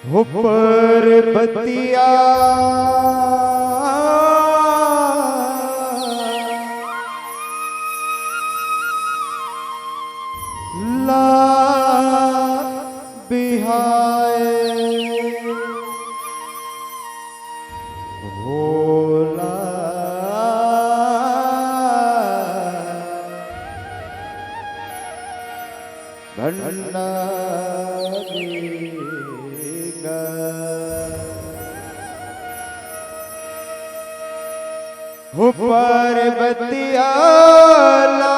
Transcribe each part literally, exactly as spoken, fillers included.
हो परबतिया ला बिहाए भोला भंडारी गा। हो परबतिया ला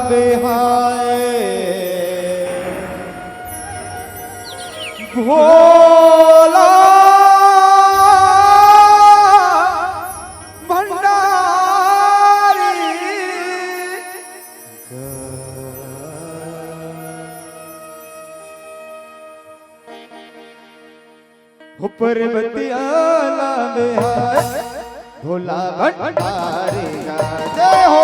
बिहाए भोला भंडारी गा। हो परबतिया ला बिहाए भोला भंडारी गा। जय हो।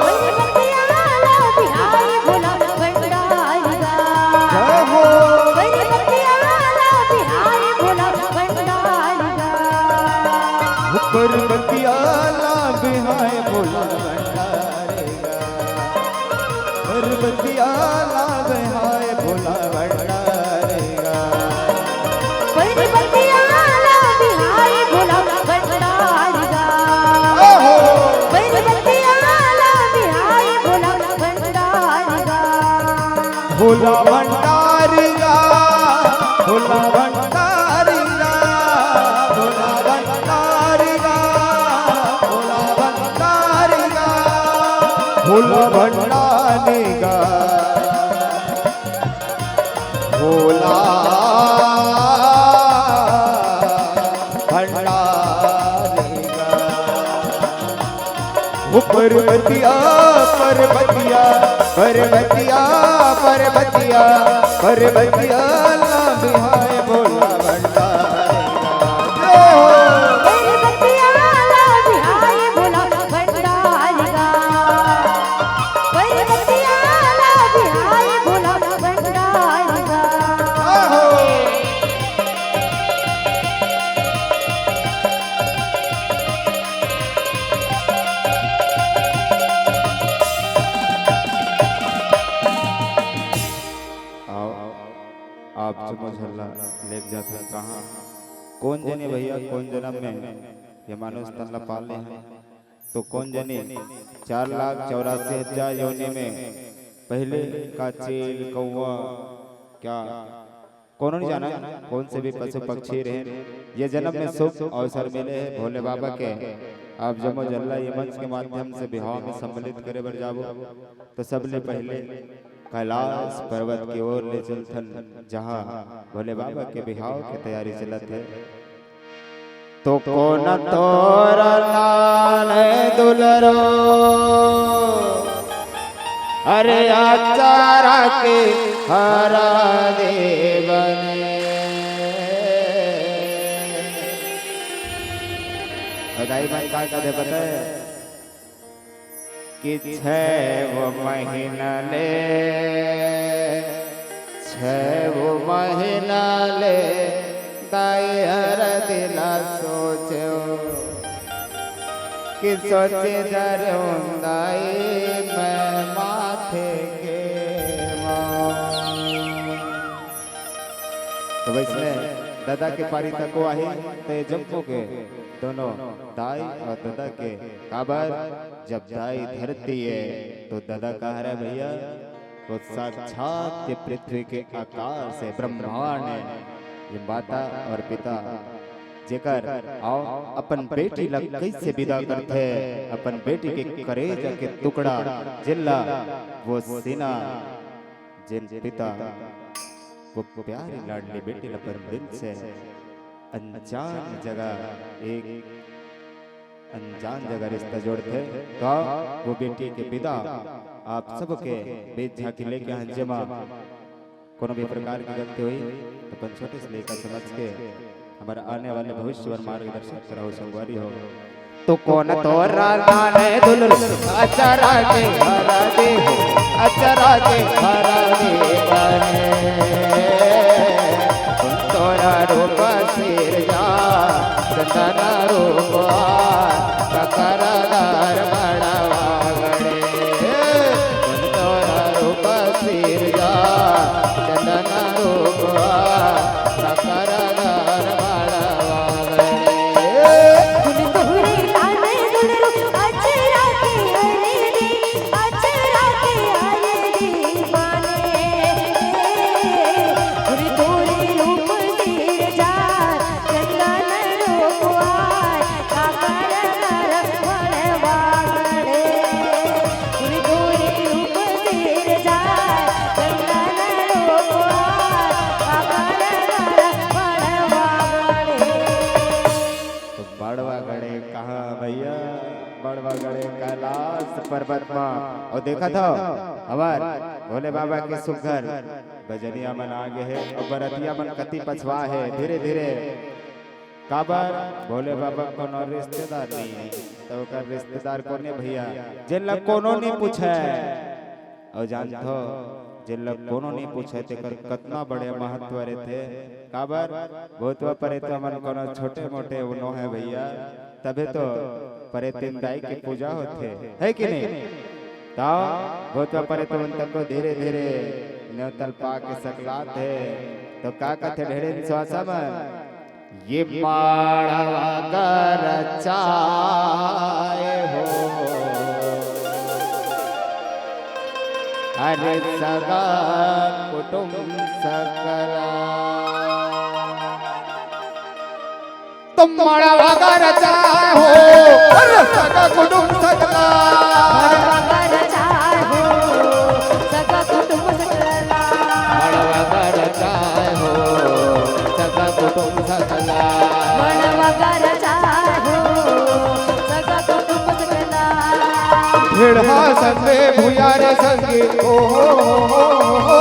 परबतिया ला बिहाए भोला भंडारी गा। जय हो। परबतिया ला बिहाए भोला भंडारी गा। हो परबतिया ला बिहाए भोला भंडारी गा। परबतिया ला बिहाए भोला भंडारी गा। परबतिया ला बिहाए भोला भंडारी गा। ओहो। परबतिया ला बिहाए भोला भंडारी गा। भोला भंडारी गा, भोला भंडारी गा, भोला भंडारी गा, भोला भंडारी गा, भोला भंडारी गा, भोला भंडारी गा। हो परबतिया, परबतिया, परबतिया, परबतिया, परबतिया ला बिहाए भोला भंडारी गा। जय हो। परबतिया ला बिहाए भोला भंडारी गा। परबतिया ला बिहाए भोला भंडारी गा। जय हो। आओ, आप जम्मो झन ला लेके जाथन कहाँ? कोन जनी भैया, कोन जनम में ये मानुष तन ला पाले हन? तो कोन जनी चार लाख चौरासी हजार योनि में पहले का चील, कौवा, क्या कोनो नहीं जाना, कौन से भी पशु पक्षी रहे, ये जन्म में शुभ अवसर मिले है भोले बाबा के। आप जम्मो झन ला ये मंच के माध्यम से बिहाव में सम्मिलित करे बर जाबो, तो सबले पहले कैलाश पर्वत की ओर ले चलथन, जहाँ भोले बाबा के बिहाव के तैयारी चलत है। तो कोन तोर लाल दुलरो, अरे अचारा के हरा देवन। दाई मन का कथे पता है? कि छह महीना ले, छह महीना ले दाई हर दिला सोचो कि सोचे जरूर दाई मैं माथे के मौन। तो वैसने ददा के पारी तको आही, ते जम्मो के दोनों दाई और ददा के काबर जब दाई धरती है, तो ददा का हरे भैया, वो साक्षात ये पृथ्वी के आकाश है, ब्रह्मांड है। ये माता और पिता जेकर आओ अपन बेटी ला कैसे विदा करथे, अपन बेटी के करेजा के टुकड़ा, जेला वो सीना, जेन पिता वो प्यारी लाडली बेटी ला अपन दिल से अनजान जगह, एक अनजान जगह रिश्ता जोड़थे। तो वो बेटी के विदा आप सबके बीच झांकी लेके हंजे मा कोनो भी प्रकार की गलती हुई तो अपन छोटे से लइका समझ के हमारा आने वाले भविष्य बर मार्गदर्शन कराओ संगवारी हो। तो कोन तोर लाल दुलरो, अचारा के हरा दे हो, अचारा के हरा दे बने। कोन तोर चंदन रूप आय, चक्रधर बड़वा गड़े। गुण तोर रूप सिरजा, चंदन रूप आय, चक्रधर बड़वा गड़े। गुण तोरे ताने गुण रूप अचरा के हरे रे, अचरा के हरे रे माने। गुण तोरे रूप सिरजा, चंदन रूप आय, काकर घर वणवा गड़े। गुण तोरे रूप सिरजा, चंदन रूप आय, काकर घर वणवा गड़े। तो बड़वा गड़े कहाँ भैया? बड़वा गड़े कैलाश पर्वत मा। अउ देखत हव, हमर भोले बाबा के सुघर बजनिया मन आ गे हे, अउ बरतिया मन कति पछवा हे। धीरे धीरे काबर भोले बाबा कोनो रिश्तेदार नइ हे, त ओकर रिश्तेदार कोन ए भैया, जेन ला कोनो नइ पूछय। अउ जानथव, जेन ला कोनो नइ पूछय, तेकर कतना बड़े महत्व रहिथे। काबर भूतवा परेतवा मन कोनो छोटे मोटे नोहे भैया, तभे तो परेतिन दाई के पूजा होथे, हे कि नहीं? त भूतवा परेतवा मन तको धीरे धीरे नेवतल पाके सकलात हे। तो का कथे ढेड़िन स्वासा मन? ये माड़वा गरचाए हो, अरे सगा कुटुम सकला। तुम माड़वा गरचाए हो, अरे सगा कुटुम सकला। माड़वा गरचाए हो, सगा कुटुम सकला। माड़वा गरचाए हो, सगा कुटुम सकला। माड़वा गरचाए हो, सगा कुटुम सकला। भेड़हा संगे भुयार संगे, ओ हो हो हो हो हो।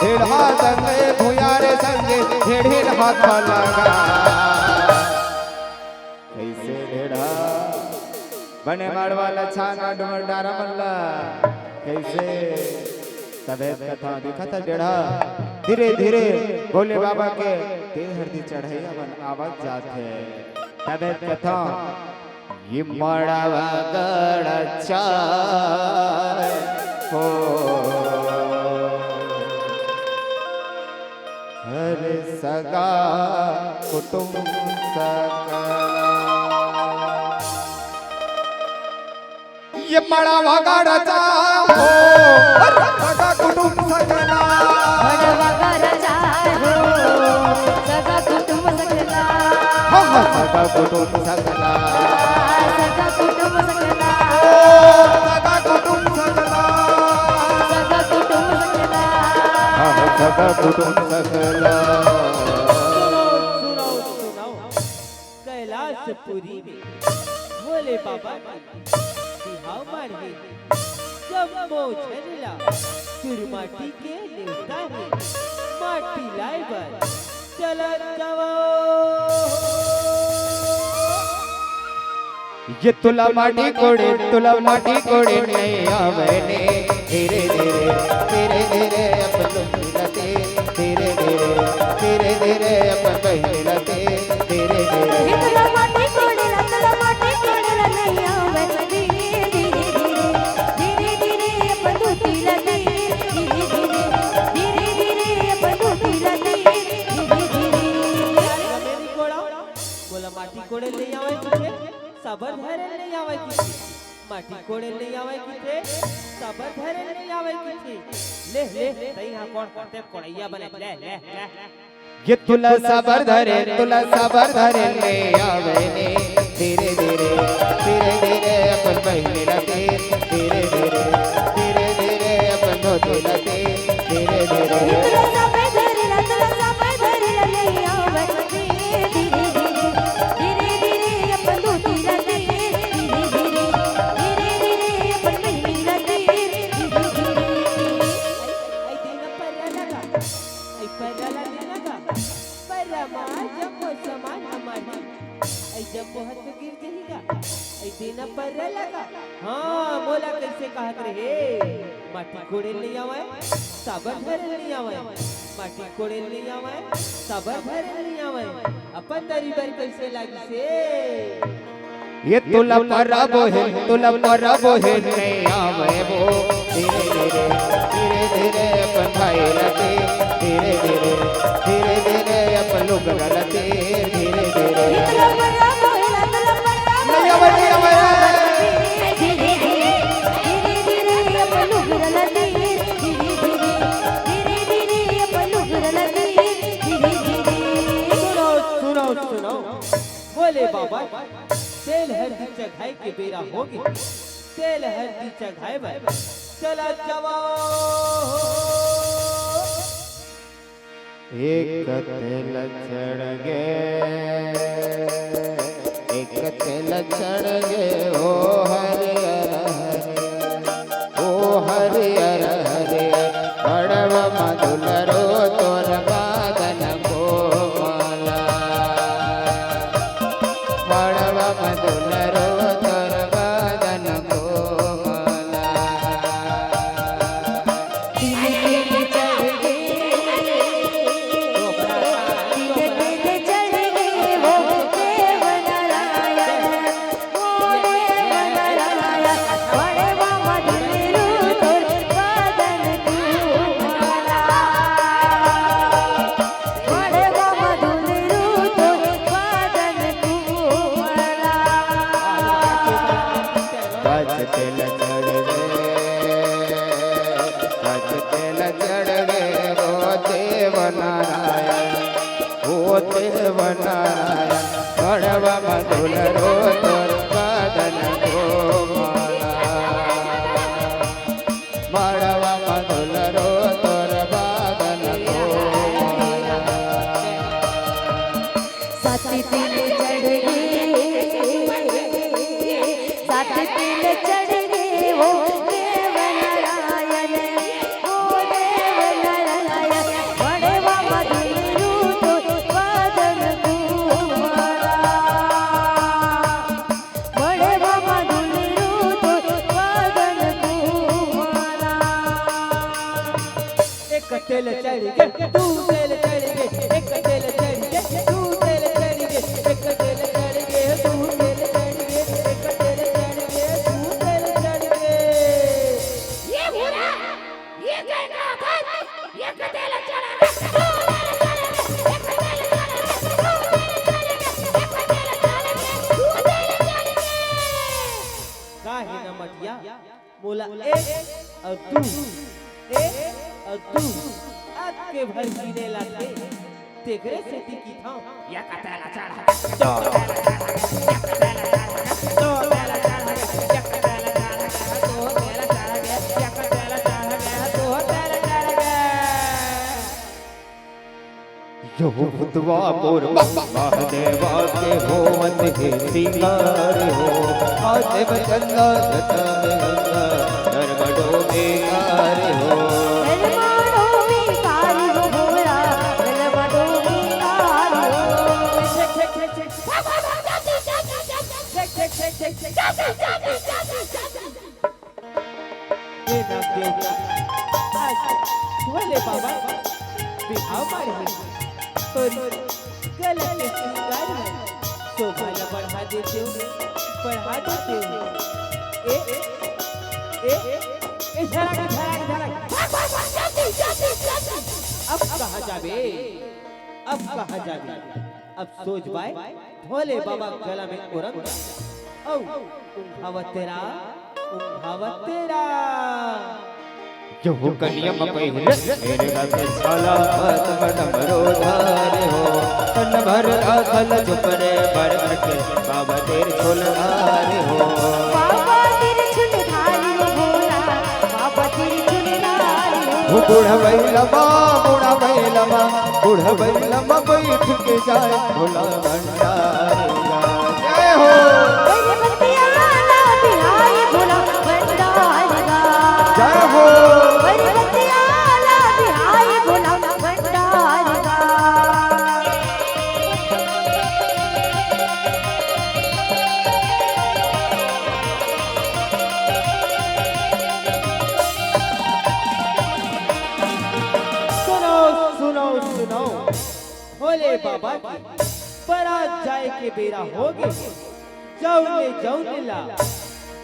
भेड़हा संगे भुयार संगे, भेड़िन हाथ लगा। कैसे ढेढ़ा बने माड़वा लछाना डुमर डारा मन ला। कैसे तबे कथा दिखत ढेढ़ा धीरे धीरे भोले बाबा के तेल हरदी चढ़ैया मन आवत जात हे। तबे कथा ये माड़वा गरचाए हो। हर सगा कुटुम सकला। ये माड़वा गरचाए हो, हर सगा कुटुम सकला। माड़वा गरचाए हो, सगा कुटुम सकला। हाँ, हाँ, सगा कुटुम सकला। सगा कुटुम सकला। ओ, सगा कुटुम सकला। सगा कुटुम सकला। हाँ, सगा कुटुम सकला। सुनव, सुनव, सुनव। कैलाशपुरी में भोले बाबा के बिहाव माढ़े। जम्मो झन ला तुरमाटी के नेवता हे। माटी लाए बर चलत जावव। ये तुला माटी कोड़े, तुला माटी कोड़े नइ आवय ने। धीरे धीरे, धीरे धीरे अपन धोती ला दे। धीरे धीरे, धीरे धीरे अपन बहिनी ला दे। धीरे धीरे। ये तुला माटी कोड़े ला, तुला माटी कोड़े ला नइ आवय। धीरे धीरे, धीरे धीरे अपन धोती ला दे। धीरे धीरे, धीरे धीरे अपन धोती ला दे। धीरे धीरे। मेरी कोड़ा, मोला माटी कोड़े ले आवय तुझे, साबर धरे ले आवय तुझे। माटी कोड़े नइ आवय किथे, साबर धरे नइ आवय किथे। ले, ले, तइहा कोड़ करते कोड़इया बने, ले, ले, ले। ये तुला साबर धरे, तुला साबर धरे नइ आवय ने। धीरे, धीरे, धीरे, धीरे अपन बहिनी ला दे। धीरे, धीरे, धीरे, धीरे अपन धोती ला दे। धीरे, धीरे। ये तुला साबर धरे ला, तुला साबर धरे ला नइ आवय। धीरे, धीरे, धीरे, धीरे अपन धोती ला दे। धीरे, धीरे, धीरे, धीरे अपन बहिनी ला दे। धीरे, धीरे। अई, अई दे ना पर्रा लगा। अई पर्रा ला दे ना गा। पर्रा मा जम्मो सामान हमार हे। अई जम्मो ह तो गिर जही गा। अई दे न पर्रा लगा। हाँ, मोला कइसे कहत रहे, माटी कोड़े ल नइ आवय, साबर धरे ल नइ आवय, माटी कोड़े ल नइ आवय, साबर धरे ल नइ आवय, अपन तरी बर कइसे लागिस हे? ये तोला परब हे, तोला परब हे, नइ आवय वो। धीरे धीरे, धीरे धीरे अपन भाई रते, धीरे धीरे, धीरे धीरे अपन लोग रते, धीरे धीरे। नइ आवय, नइ आवय। सुनव, सुनव, सुनव। भोले बाबा, तेल हरदी चघाय के बेरा होगे। तेल हरदी चघाय बर चला जावव। एक तेल चढ़ गे, एक तेल चढ़ गे, ओ हरियर हरियर, ओ हरियर हरियर, मड़वा म दुलरो तोर बदन कोमला, मड़वा म दुलरो तोर बदन कोमला। ओ देव नारायण, ओ देव नारायण, मड़वा म दुलरो तोर बदन कोमला। मड़वा म दुलरो तोर बदन कोमला। सात तिल चढ़ गे, सात तिल चढ़ गे, ओ देव नारायण, ओ देव नारायण, मड़वा म दुलरो तोर बदन कोमला, मड़वा म दुलरो तोर बदन कोमला। एक तेल चढ़ गे, दू तेल चढ़ गे, एक तेल चढ़ गे, दू तेल चढ़ गे, एक तेल चढ़ गे, दू तेल चढ़ गे, एक तेल चढ़ गे, दू तेल चढ़ गे। ये भोला, ये कहे का बात? एक तेल चढ़ गे, दू तेल चढ़ गे, एक तेल चढ़ गे, दू तेल चढ़ गे, एक तेल चढ़ गे, दू तेल चढ़ गे। का हे न मटिया? मोला एक अउ दू, एक अउ दू, अतके भर गिने लागथे। तेकरे सेती किथंव, एक तेल चढ़ गे, दो तेल चढ़ गे, एक तेल चढ़ गे, दो तेल चढ़ गे, एक तेल चढ़ गे, दो तेल चढ़ गे। यो भूतवा मोर महादेवा के होवत हे सिंगार हो। महादेव चंदा जटा में गंगा, नरमडो में कार हो। नरमडो में कार हो भोला, नरमडो में कार हो। हे नाग देवता, आज भोले बाबा बिहाव मारे हे। तोर गला के सिंगार ह शोभा ला बढ़ा देतेव, बढ़ा देतेव। ए, ए, ए, झरक, झरक, झरक। अब कहाँ जाबे? अब कहाँ जाबे? अब सोच बाय, भोले बाबा गला में ओरंग अउ उंघावत तेरा, उंघावत तेरा। यहू कनिया म पहिरे, मेरे गा के छाला, हाथ म डमरू धारे हो। तन भर राखल चुपरे, बर करके बाबा तेर छोल धारे हो। बाबा तेर छोल धारे हो भोला, बाबा तेर छोल धारे हो। हो बुढ़वैलमा, बुढ़वैलमा, बुढ़वैलमा बैठ के जाए भोला भंडारी गा। जय हो। पर्वतिया ला बिहाए भोला भंडारी गा। जय हो। पर्वतिया ला बिहाए भोला भंडारी गा। भोले बाबा के बरात जाए के बेरा हो गे। जउने जउने ला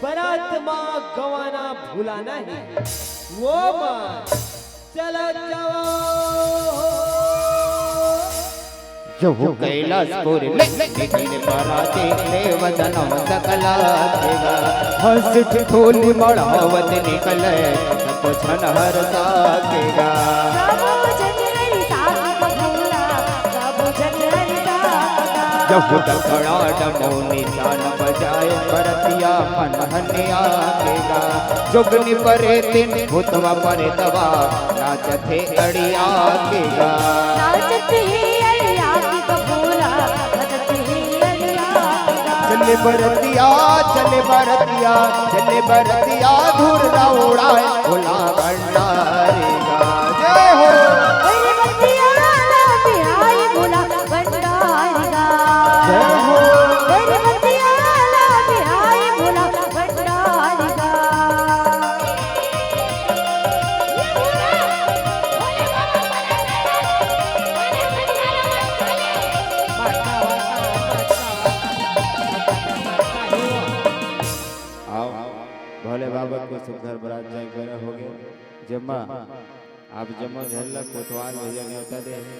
बरात मा गवाना भुलाना हे, वो मन चला जाओ। जहु कैलाशपुर में बिघिन पराते, देव जनम सकला केगा। हंस ठिठोली मढ़ावत निकले, सब झन हरसा केगा। सब झन हरसा के भोला, सब झन हरसा केगा। जहु दखड़ा डमो निशान बजाए, बरतिया मन हनिया केगा। जोगनी परे तिन भूतवा परे दवा, नाचत हे अड़िया केगा। नाचत हे अड़िया केगा भोला, नाचत हे अड़िया केगा। चले बरतिया, चले बरतिया, चले बरतिया, धुर्रा उड़ाए भोला भंडारी गा। जय हो। बरतिया ला बिहाई भोला भंडारी गा। जय हो। बरतिया ला बिहाई भोला भंडारी गा। आओ, भोले बाबा के सुंदर बरात जाए बेरा हो गए। जेमा आप जम्मो झन ला कोतवाल भैया नेवता दे हे।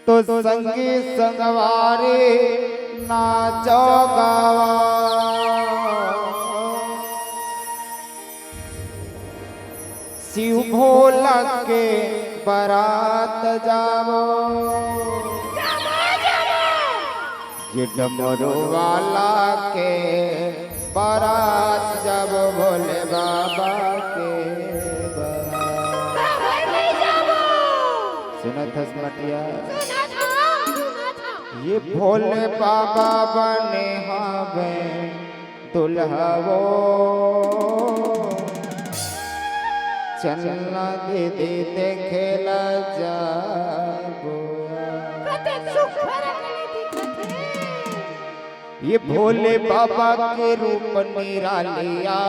तो संगी संगवारी नाचो गावा, शिव भोला के बरात जावो। ये डमरू वाला के बरात जावो, भोले बाबा के बरात। सुनत हस मटिया? ये भोले बाबा बने हवे दुल्हा वो, चलना दीदी देखे ला जाबो। कते सुघर अकले दिखत हे। ये भोले बाबा के रूप निरालिया,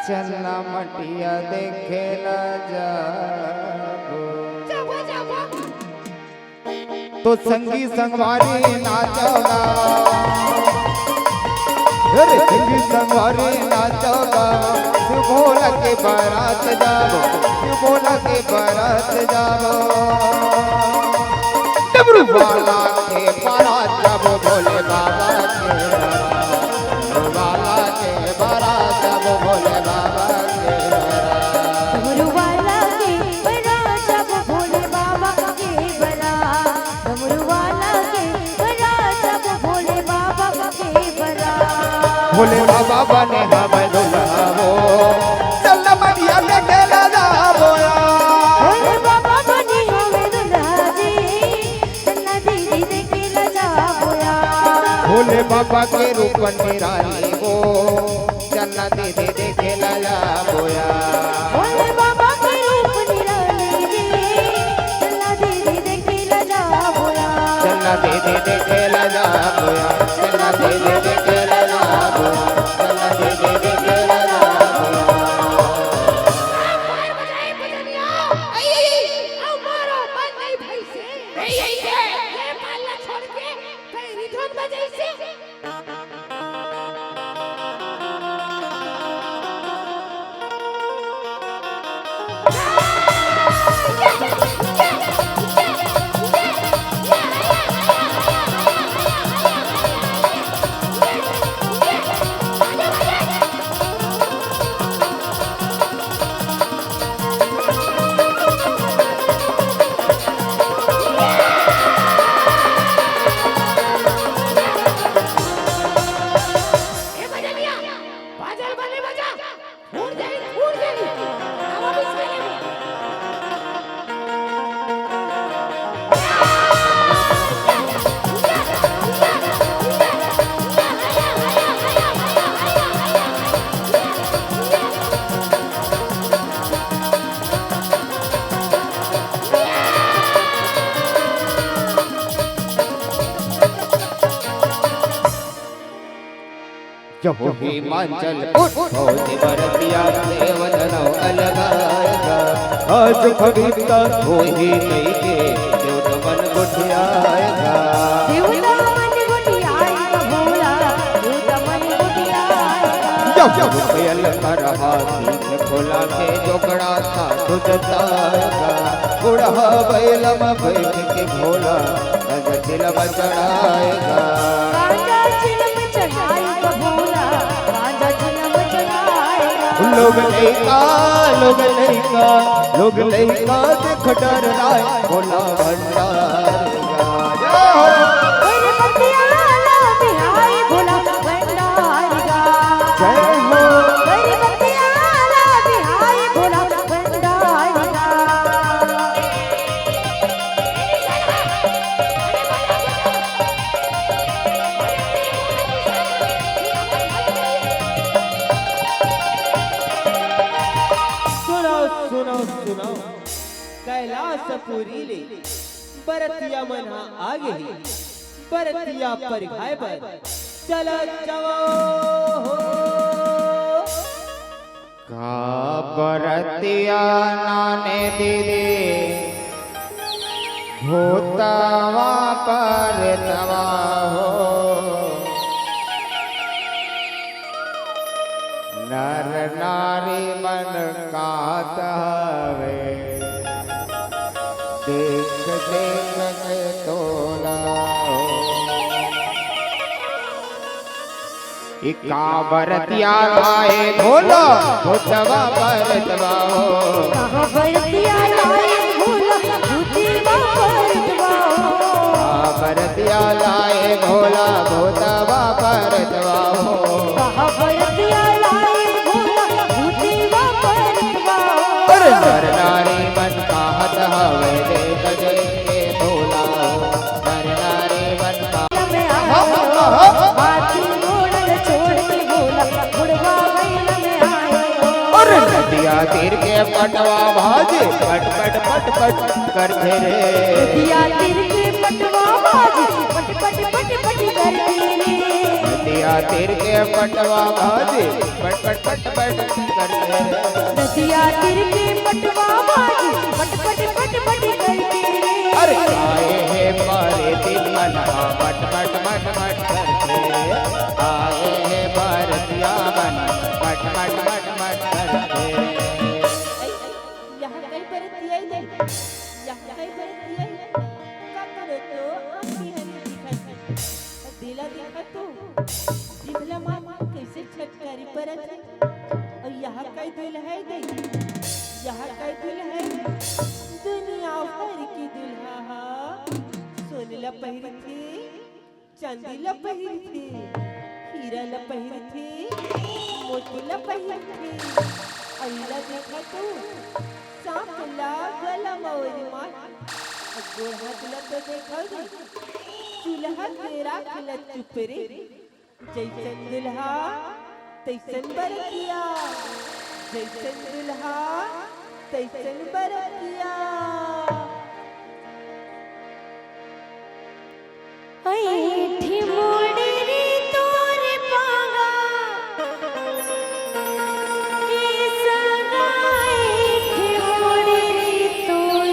चलना मटिया देखे ला जाबो। जाबो, जाबो। तो संगी संगवारी नाचो गा, अरे संगी संगवारी नाचो गा, शिव भोला के बरात जाबो, शिव भोला के बरात जाबो। डमरू वाला के बरात जाबो, भोले बाबा के बरात, डमरू वाला के बरात जाबो, भोले बाबा के बरात। डमरू वाला के बरात जाबो, भोले बाबा के बरात। डमरू वाला के बरात जाबो, भोले बाबा के बरात। भोले बाबा बने हवे दुल्हा वो, चल ना मटिया देखे ला जाबो यार। भोले बाबा बने हवे दुल्हा जी, चल ना दीदी देखे ला जाबो यार। भोले बाबा के रूप निराली वो, चलना दीदी देखे ला जाबो यार। भोले बाबा के रूप निराली जी, चलना दीदी देखे ला जाबो यार। चलना दीदी देखे ला जाबो यार, चलना दीदी देखे ला जाबो यार, चलना दीदी देखे ला जाबो यार। बार बजाए बजनिया, आई, आई, आई, आओ मारो, मन नहीं भई से। नहीं, नहीं, ये। ये पाला छोड़ के, कहीं रिझोन बजाई से। ए बजनिया, बाजल बने बजा, फूट जाई, फूट जाई। आवा बिछाने में। जब हिमाचल उठ फौज बरतिया, देव धनौ अलगाएगा। ओ आज पवित्र होही कहिके देवता मन गोठियाए गा। देवता मन गोठियाए गा भोला, देवता मन गोठियाए गा। जब जब कोयल करहा भोला के जोगड़ा साधु जताए गा। बुढ़ा बैल म बैठ के भोला गांजा चिलम चढ़ाए गा। गांजा चिलम चढ़ाए गा भोला, गांजा चिलम चढ़ाए गा। लोग लइका, लोग लइका, लोग लइका देख डर राय भोला भंडार गा। जय हो। अरे बतिया ला बिहाई भोला भंडार गा। जय हो। अरे बतिया ला बिहाई भोला भंडार गा। सुनो, सुनो, सुनो। कैलाशपुरी ले बरतिया मन ह आगे हे। बरतिया परिघाय बर चला जावो हो। का बरतिया नाने दीदी, भूतवा परतवा हो। नर नारी मन कात हवे, देख देख के तोला हो। ई का बरतिया लाए भोला, भूतवा परतवा हो। कहाँ बरतिया लाए भोला, भूतवा परतवा हो। का बरतिया लाए भोला, भूतवा परतवा हो। कहाँ बरतिया लाए भोला, भूतवा परतवा हो। अरे नर नारी मन कहत हवे, देख देख के तोला हो। नर नारी मन का में आओ, हाथी घोड़ा छोड़ के भोला, बुढ़वा बैल में आए हो। अरे नदिया तीर के पटवा भाजी पट पट पट पट करथे रे। नदिया तीर के पटवा भाजी पट पट पट पट करथे रे। नदिया तीर के पटवा भाजी पट पट पट पट करथे रे। नदिया तीर के पटवा भाजी पट पट पट पट करथे रे। अरे आए हे मारे दिल मन हा मट मट मट मट करथे। आए हे बरतिया मन मट मट मट मट करथे। यहाँ कई बरतिया ही नहीं, यहाँ कई बरतिया ही। ककरो तो आँखी ह नहीं दिखत हे। दिला दिखत तो, दिमला माँ कैसे छटकारी परत हे। अउ यहाँ कई दुल्हा हे दे, यहाँ कई दुल्हा हे। दुनिया भर की दुल्हा हा सोन ला पहिरथे, चांदी ला पहिरथे, हीरा ला पहिरथे, मोती ला पहिरथे। अइला देखा तो सांप ला गला म ओढ़े मार, अउ गोड़ हाथ ला तो देखा रे, चूल्हा के राख ला चुप रे। जैसन दुल्हा तैसन बरतिया, जैसन दुल्हा तैसन बरतिया। ऐठी मोड़ रे तोर पागा, ए सगा, ऐठी मोड़ रे तोर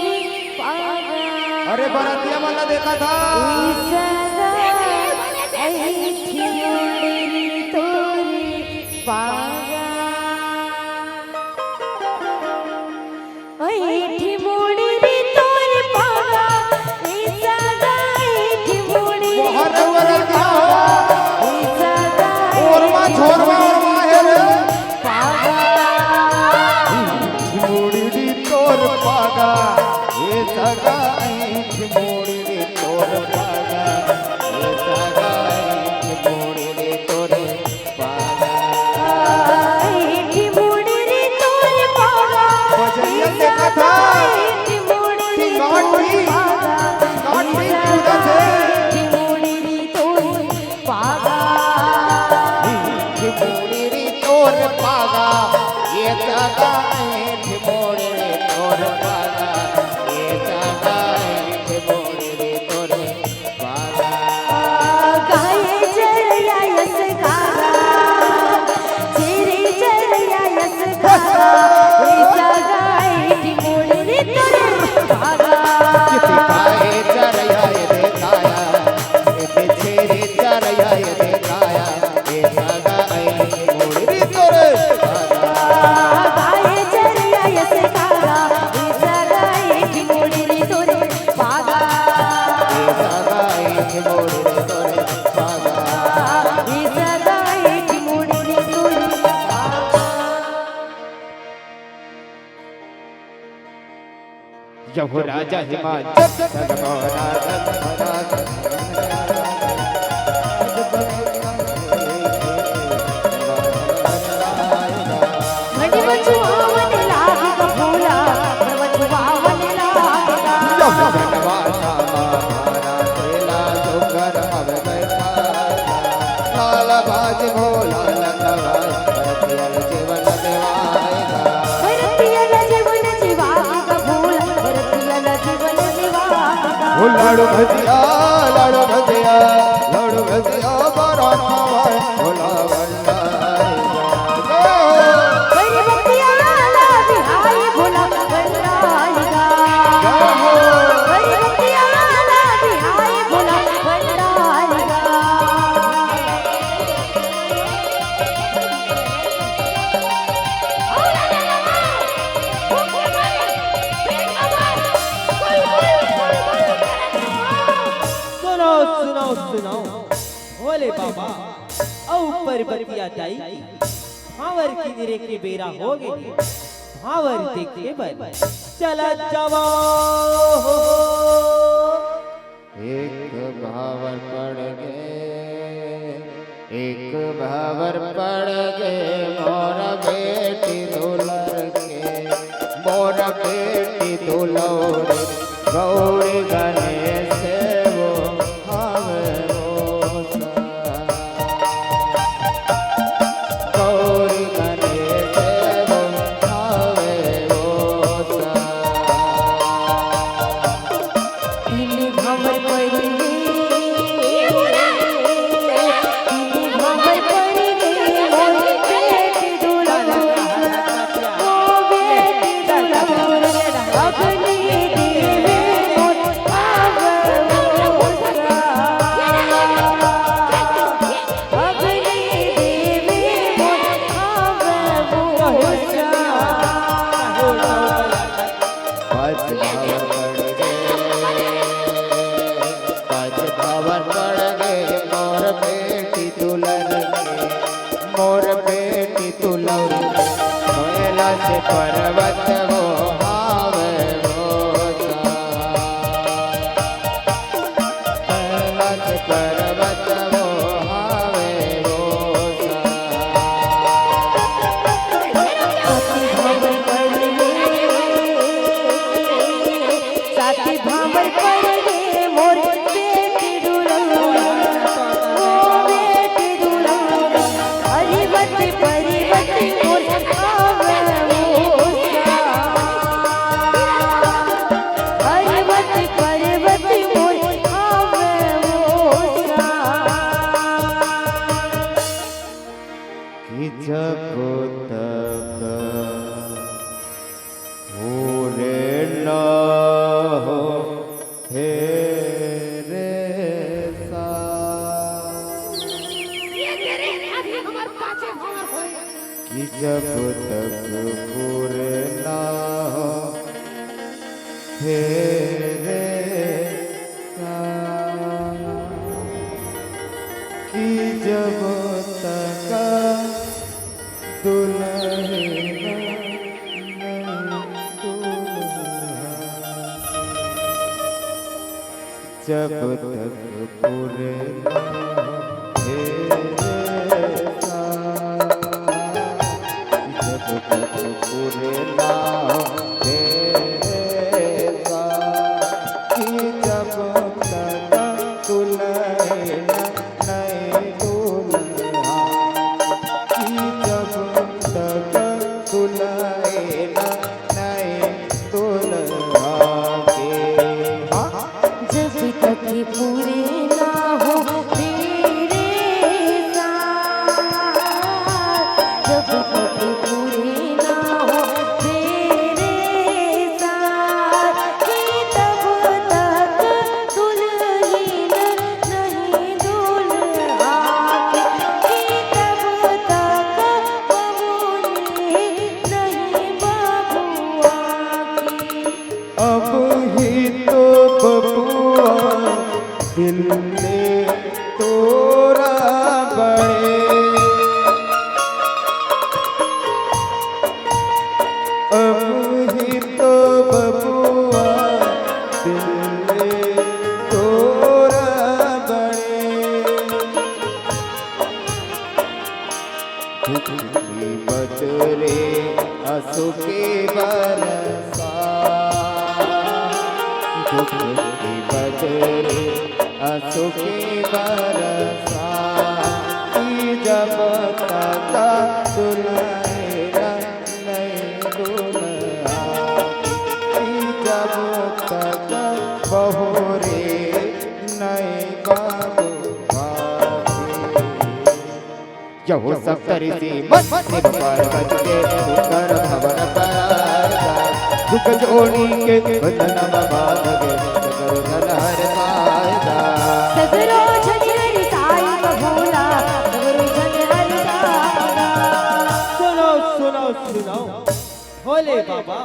पागा। अरे बरतिया वाला देखा था। ए सगा, ऐठी मोड़ रे तोर पागा। ऐठी मोड़ रे तोर पागा, ए सगा, ऐठी मोड़ रे मोहर रउआ तोर लड़का हो। पागा, ए सगा, ओरमा ऐठी झोरवा मोड़ ओरमा हे रे। पागा। मोड़ रे तोर पागा, ए सगा, ऐठी मोड़ रे तोर पागा, ए सगा, ऐठी मोड़ रे तोर पागा। ऐठी मोड़ रे तोर पागा। बजरिया देखा था। ऐठी मोड़ रे काटी, तोर पागा। काटी पूजा से। ऐठी मोड़ रे तोर पागा। ऐठी मोड़ रे तोर पागा। ए सगा ऐठी मोड़ रे तोर पागा। ए सगा ऐठी मोड़ रे तोर पागा। गाए जरया यस गारा, जेरे जरया यस गारा, ए सगा ऐठी मोड़ रे जब राजा हिमाचल चल गौरा चल गौरा चल। घड़ी मचुआवन लाग ग भोला, घड़ी मचुआवन लाग ग। जब घटवा श्यामा मारा तेला जोकर अब बैठा। लाल बाज भोला लंगवा, भरतिया ल जीवन देवाएगा। भरतिया ल जीवन जीवाएगा भोला, भरतिया ल जीवन जीवाएगा। ओ लाडू भजिया, लाडू भजिया, लाडू भजिया बड़ा खावा, भोला भंडारी। भरतिया ल बिहाई भोला भंडारी। भरतिया ल बिहाई भोला भंडारी। सुनो, सुनो, सुनो, भोले बाबा अउ पार्वतिया दाई के भांवर किंजरे के बेरा होगे, भांवर देखे बर चला जावा हो। एक भांवर पड़ गे, एक भांवर पड़ गे मोर बेटी दुलर के, मोर बेटी दुलौरी, गौरी गणेश वो हवे वो सा। गौरी गणेश वो हवे वो सा। पाँच भांवर पड़ गे, पाँच भांवर पड़ गे मोर बेटी दुलर के, मोर बेटी दुलर के। कैलाश पर्वत वो हवे वो सा। कैलाश पर्वत वो हवे वो सा। साथी भांवर पड़ गे मोर बेटी दुलौरी, ओ बेटी दुलौरी, हरिवत परिवत मोर आवे ओ सा। हरिवत परिवत मोर आवे ओ सा। कि जब तक पूरे ना हो हे रे सा। ये तेरे अभी हमार पाछे भांवर होए। कि जब तक पूरे ना हो हे रे सा। कि जब तक दुलहिन नहीं दुलहा, जब तक पूरे ना हो हे सा, जब तक पूरे ना हो हे सा, कि जब तक दुलहिन नहीं दुलहा, कि जब तक दुलहिन नहीं दुलहा के। हाँ। जब तक पूरे ना हो तेरे साथ, जब तक पूरे ना हो तेरे साथ, कि तब तक दुलहिन नहीं दुलहा के, कि तब तक बबुनी नहीं बबुआ के। अब ही तो बबुआ दिल ले तोरा बड़े। अब ही तो बबुआ सुखी बरसा, दुख की बदरी असुखी बरसा, ई जब तक दुलहिन नहीं दुल्हा, ई जब तक बहुरी नहीं बाबू बाबी। यहो सप्तऋषि मन शिव पार्वती के सुंदर भवन पराया। दुख जोड़ी के बंधन बांध के सगरो जन हर पाया। सगरो जन हर साई का भोला, सगरो जन हर साई। सुनो, सुनो, सुनो। भोले बाबा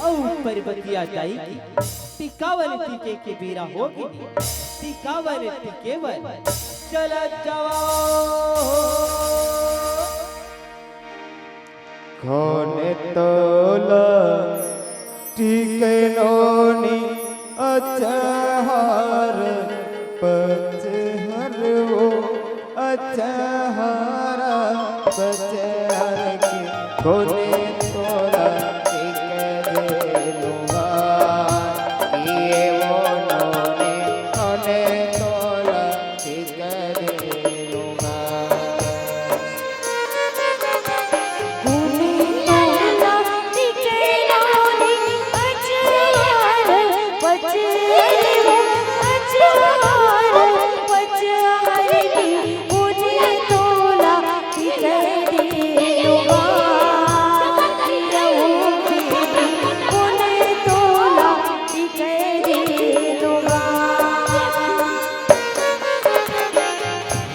अउ पार्वतिया दाई के टिकावन टिके के बेरा हो गे। टिकावन टिके बर चलत जावव। कोने तोला टिके नोनी अचहर पचहर वो अचहर पचहर के कोने तोला टिके देलुआ, ये वो नोनी कोने तोला टिके देलुआ।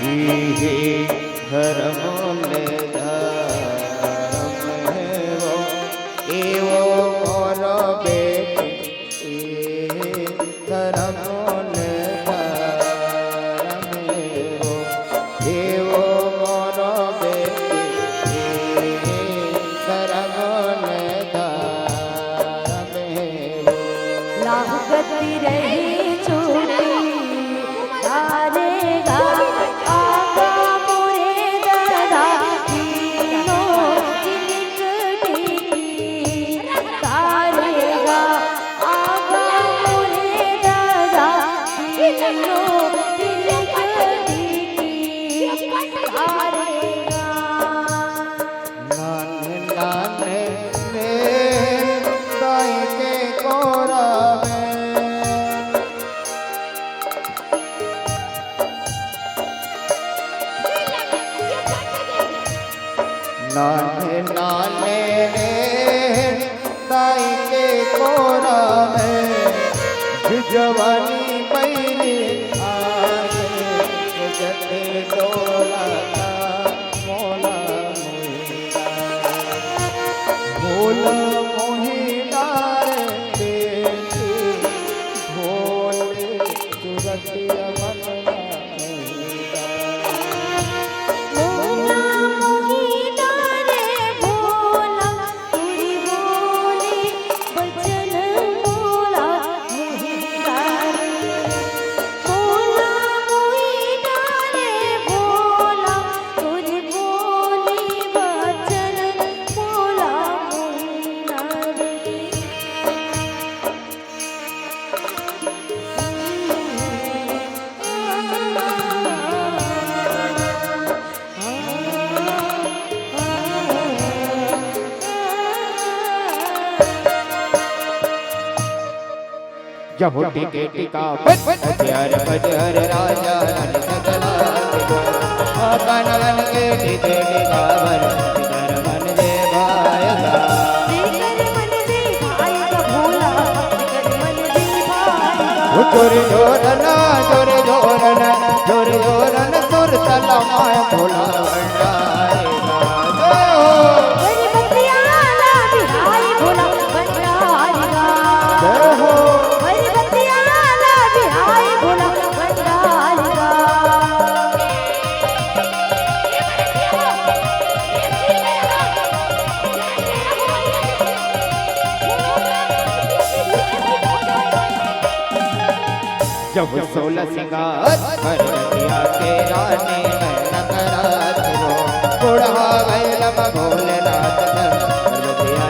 इही धर्म ले धर्म हे वो, ए वो मोर बेटी, इही धर्म ले धर्म हे वो, ए वो मोर बेटी, इही धर्म ले धर्म लागत रही चोटी, तारे गा, आगा मोरे ददा, तीनों तिलक टिकी। तारे गा, आगा मोरे ददा, तीनों तिलक टिकी। तारे गा। नान्हे नान्हे ने दाई के कोरा में। नान्हे नान्हे ने दाई के कोरा में। जवानी पैरी आगे जते डोला मोला मोहिना रे बेटी, भोले सुरतिया मन मोहिना। मोला मोहिना रे भोला, तुरी बोली बचन मोला मोहिना रे। मोला मोहिना रे भोला, तुरी बोली बचन मोला मोहिना रे। जहोटी के टिका पट पट हर हर राजा रन सकला। अपन मन के टिके टिका बर कर मन दे भाई गा। जेकर मन दे भाई गा भोला, जेकर मन दे भाई गा। ओ जोरे जोरना, जोरे जोरना, जोरे जोरना, सुर तला माय भोला भंडारी गा। जय हो। जब सोलह सिंगार पार्वतिया के रानी मैं नखरात हो, बुढ़ा गैल भोलेनाथ धन पार्वतिया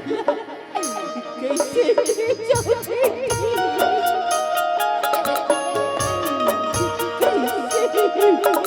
कइसे जाऊं बेटी? कइसे जाऊं?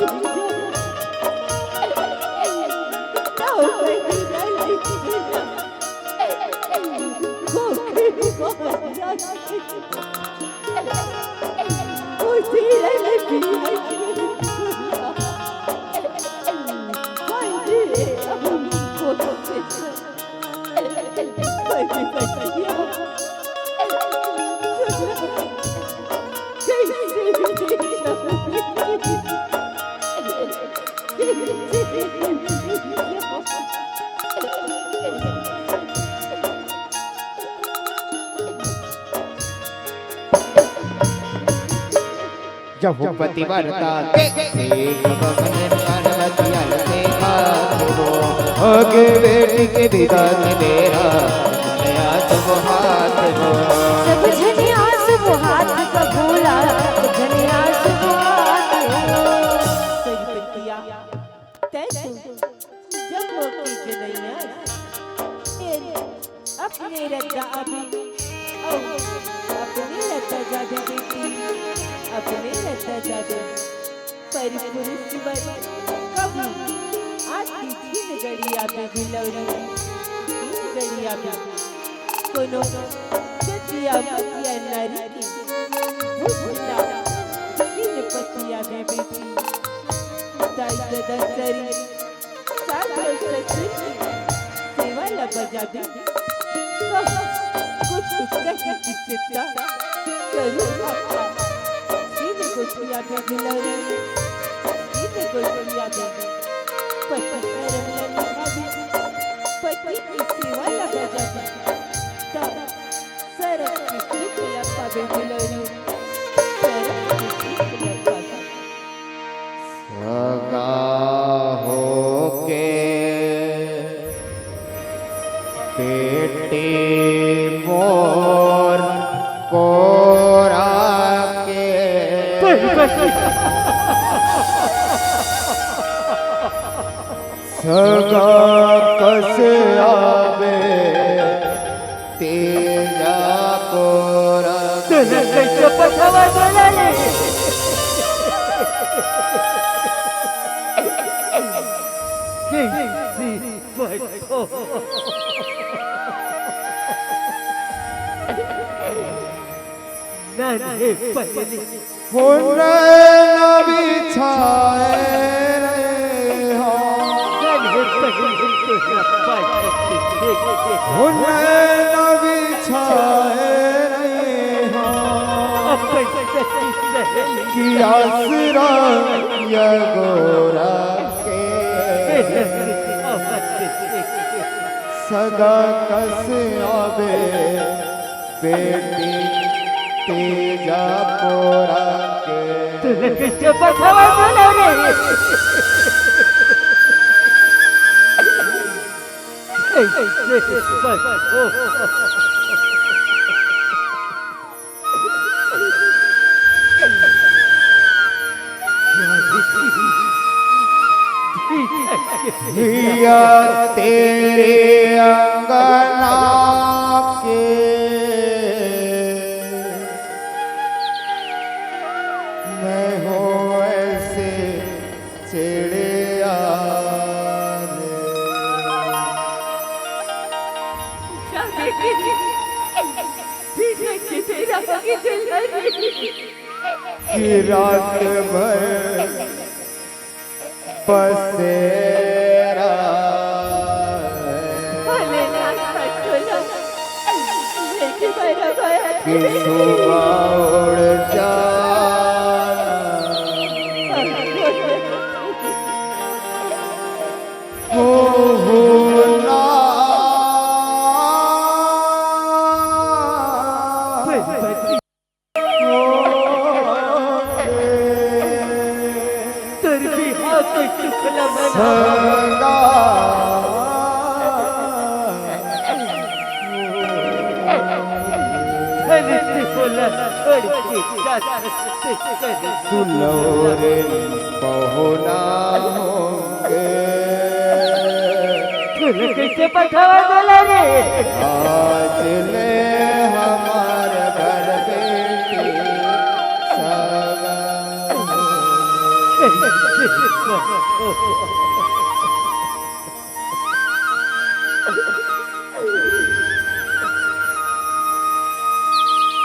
जब पतिव्रता के सीख बगन पार्वती अल देखा हो, आगे बेटी के विधान मेरा, झनिया शुभ हाथ हो। सब झनिया शुभ हाथ का भोला, सब झनिया शुभ हाथ हो। करी बिटिया, तैं तो जब ओके जनइया, तेन अपने रद्दा आबे, अउ अपने रद्दा जाबे बेटी, अपने रद्दा जाबे। पर पुरुष बर कभू आदमी झिन गड़ी आबे बिलौरी, झिन गड़ी आबे। कोनो जतिया मतिया नारी के बुझना झिन पतिया बे बेटी। दाई ददा सरी सास अउ ससुर के सेवा ल बजाबे। कहो कुछ कहे के चेता करू आपा। सीन गोठिया बे दुलरी, सीन गोठिया बे। पति धरम ल निभाबे, पति के सेवा ल बजाबे। त सरग के सुख ल पाबे दुलरी, सरग के सुख ल पाबे। सगा होके बेटी मोर कोरा के। सगा कस आबे तेजा कोरा। तने कइसे पठवा बोला रे? कइसे पठो? नन्हे पहली। हुन न बिछाए रहे हो। नन्हे पहली तुझे पाए। हुन न बिछाए रहे हो। अपन सखी सहेली। कि आसरा ये गोरा के। सगा कस आबे बेटी तेजा कोरा के। तने कइसे पठवा बोला रे? कइसे पठो? धिया तेरे अंगना के, मैं हूँ ऐसे चिड़िया रे। कि रात भर पसेरा। कि सुबह उड़ जाना। हो, हो ना। तोर बिहाव के सुख ल मना। अरे तैं मोला छोड़ के जा सकते करे। दुलौरे पहुना होंगे। कइसे पठावा देला रे? आज ले हमार घर बेटी सगा।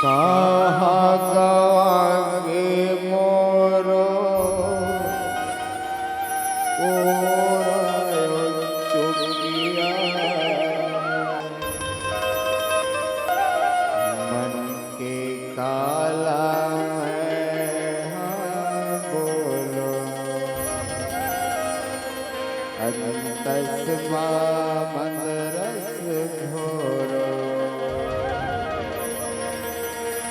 कहाँ गवांगे मोरो ओरायो चुकिया। मन के काला है, हाँ, बोलो। अंतस मा मंदरस घोरो।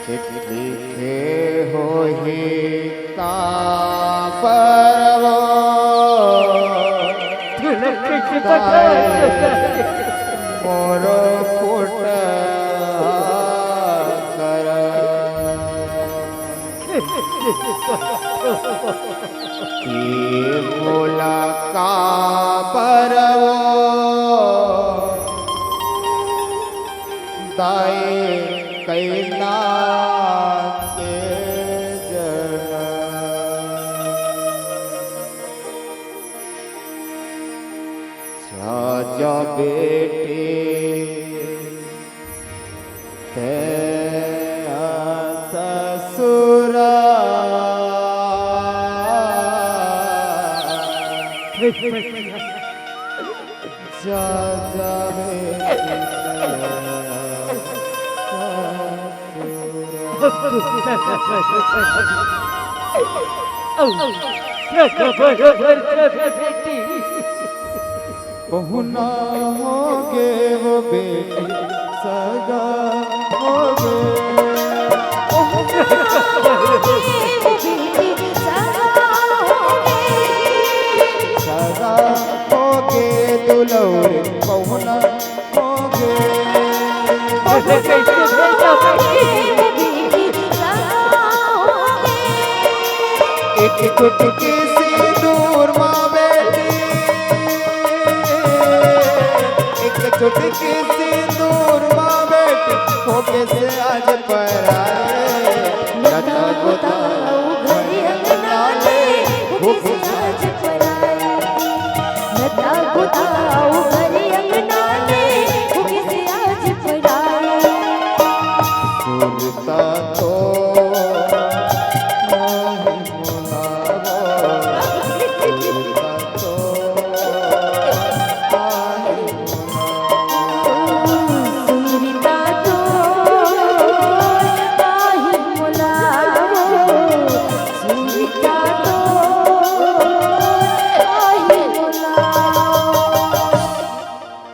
चित लिखे होही का परवो। मोरो फुट कर। कि मोला काबर वो दाई कैना के जनम। जा जा बेटी, तें आ ससुरा। जा, जा बेटी, तें आ ससुरा। पहुना होगे वो बेटी सगा होगे। सगा होगे दुलौर पहुना होगे। एक चुटकी सिंदूर मा बेटी, एक चुटकी सिंदूर मा बेटी, होगे से आज पराए। लता गुताऊ घर अंगना ले, होगे से आज पराए। लता गुताऊ घर अंगना ले, होगे से आज पराए। सुरता तो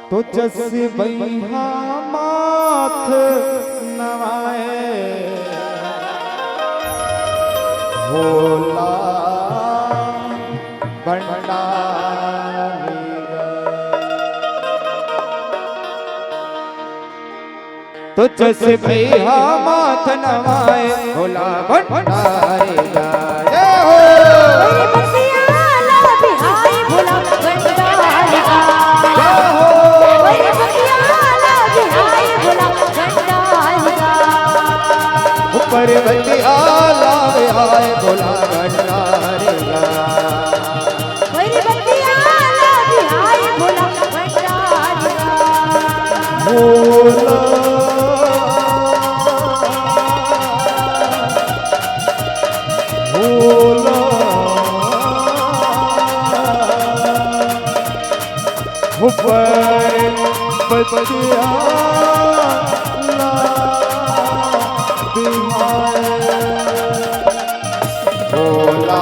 तो जस बइहा माथ नवाए, भोला भंडारी। तो जस बइहा माथ नवाए, भोला भंडारी गा। जय हो। अरे बसिया ला बिहाई भोला भंडारी गा। जय हो। अरे बसिया ला बिहाई भोला भंडारी गा। ऊपर बसिया ला बिहाई भोला भंडारी गा। भैरी बतिया ला बिहाई भोला भंडारी। भोला, भोला, ऊपर बतिया ला बिहाई भोला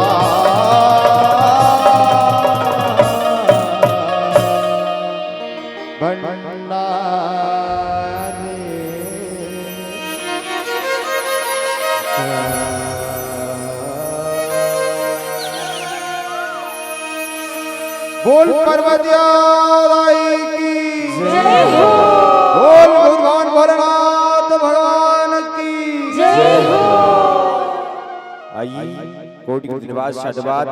भंडारी। बोल पर्वतिया दाई की जय हो। बोल भगवान भोलेनाथ भगवान की जय हो। आइए, कोटि कोटि धन्यवाद, साधुवाद।